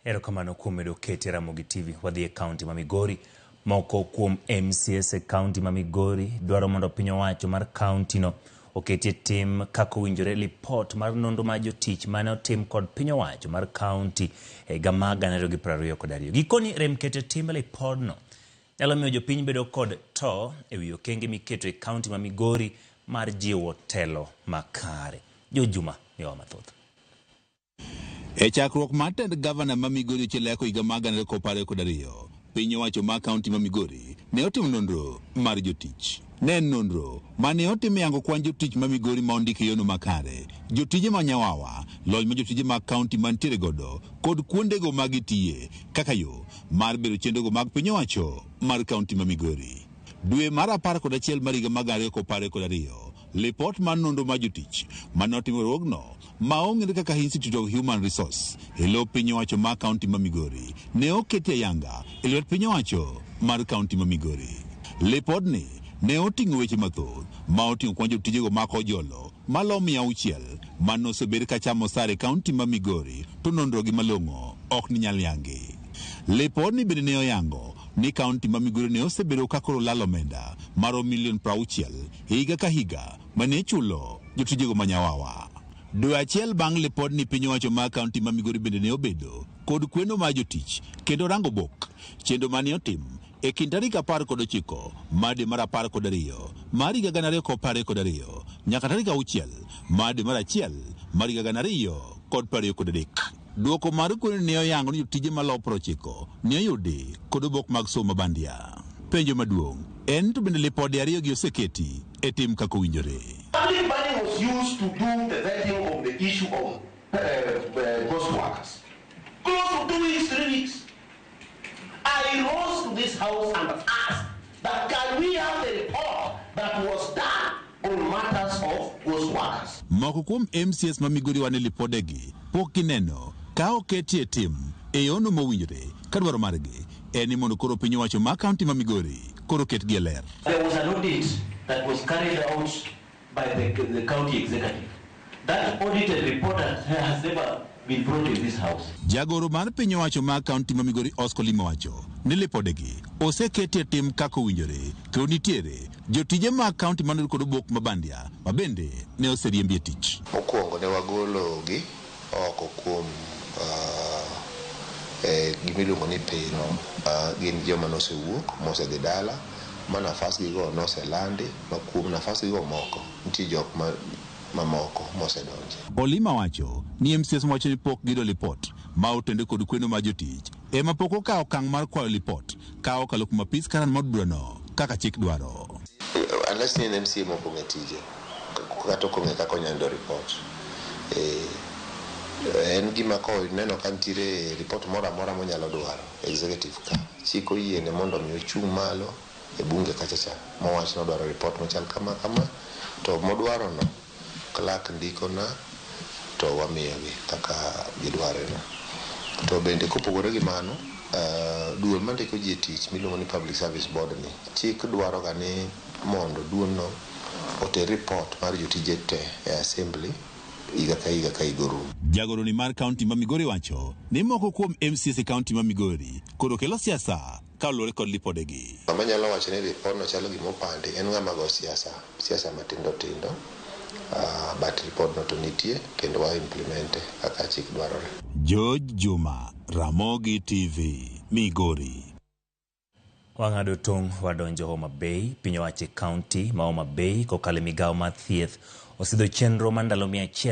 Erokamano kuom medo kete Ramogi TV. Wadhi e kaunti ma Migori. Moko kuom MCAs e kaunti ma Migori dwaro mondo piny owacho mar kaunti no oketie tim kaka owinjore lipot mar nonro mar jotich mane otim kod piny owacho mar kaunti e higa mar 2022. Gikoni rem keto e tim lipodno nyalo miyo jopiny bedo kod to e wi okenge miketo e kaunti ma Migori mar jiwo telo makare. George Juma miyowa mathoth. E chakruok mar tend gavana ma Migori Ochiel higa mar 2022, piny owacho mar kaunti ma Migori ne otimo nonro mar jotich. Ne en nonro ma ne otim e yango kwan jotich ma Migori ma ondiki e yono makare, jotije ma nyawawa, lony ma jotije mag kaunti mantiere godo kod kuondego ma gitiye kaka yo mar bero chenrogo mag piny owacho mar kaunti ma Migori. Dwe mar 11 mar higa mar 2022, lipot mar nonro mar jotich mane otim e riwruogno ma ong'ere kaka Institute of Human Resource e lo piny owacho mar kaunti ma Migori ne oketi ayanga e lwet piny owacho mar kaunti ma Migori. Lipodni ne oting'o weche mathoth ma oting'o kwan jotijego mag ojolo malo 600 mane osebed ka chamo osara e kaunti ma Migori to nonro gi malong'o ok ni nyal yangi. Lipodni bende ne oyango ni kaunti ma Migori ne osebedo ka koro lalo omenda maromo milion 60 higa ka higa mane ichulo jotijego ma nyawawa. Dwe achiel bang' lipodni piny owacho mar kaunti ma Migori bende ne obedo kod kweno mar jotich kendo rango bok chenro mane otim e kind tarik 19 mar dwe mar 12 mar higa 2022 nyaka tarik 6 mar dwe mar 1 mar higa 2023. Duoko mar kweno ne oyango ni jotije malowo 90 ne oyudi kod obok mag somo mabandia. Penjo maduong' en to bende lipode ariyo gi oseketi e tim kaka owinjore. Public money was used to do the vetting of the issue of ghost workers. Close to 2 weeks, 3 weeks. I rose to this house and asked that can we have the report that was done on matters of ghost workers. Moko kuom MCAs ma Migori wane lipodegi pok gineno ka oketi e tim e yono mowinjore ka dwaro margi en ni mondo koro piny owacho mar kaunti ma Migori koro ketgi e ler. There was an audit that was carried out by the county executive. That audited report has never been brought in this house. Jagoro mar piny owacho mar kaunti ma Migori Oscar Olima wacho ni lipodegi oseketi e tim kaka owinjore kendo nitiere jotije mag kaunti manoyud kod obok mabandia ma bende ne oseriembi e tich. Mokwongo ne wagologi oko kuom gimiluongo ni payroll. Gin joma nosewuok mosedhi dala ma nafas gigo noselandi ma kuom nafas gigo moko nitie jok ma mamoko mosedonje. Olima wacho ni MCAs wacho ni pok giyudo lipot ma otende kod kweno mar jotich ema pok okawo okang' mar kwayo lipot ka okalo kuom apis karan mar burano kaka chik dwaro. Unless ni en MCA mok ong'e tije kata ok ong'e kaka onyalo yudo report. En gima koneno ka nitiere report moro amora monyalo dwaro executive ka chik oyiene mondo mi ochung' malo e bunge kacha cha mowach ni odwaro report machal kama kama to modwaro no clerk ndikona to wamiyogi kaka gidware no. To bende kopogore gi mano, duol mandiko ji e tich miluongo ni Public Service Board ni chik dwaro ga ni mondo duol no oter report mar jotije te e assembly higa ka higa ka higa orumo. Jagoro ni mar kaunti ma Migori wacho ni moko kuom MCAs e kaunti ma Migori koro kelo siasa kaluwore kod lipodegi. Ng'ama nyalo wacho ni report no chalo gima opandi en ng'ama go siasa, siasa matindo tindo. But report no to nitie kendo wa implement kaka chik dwarore. George Juma, Ramogi TV, Migori. Wang'ado tong' wadonjo Homa Bay, piny owacho e kaunti ma Homa Bay kokalo e migawo mar thieth osidho chenro mar ndalo 100.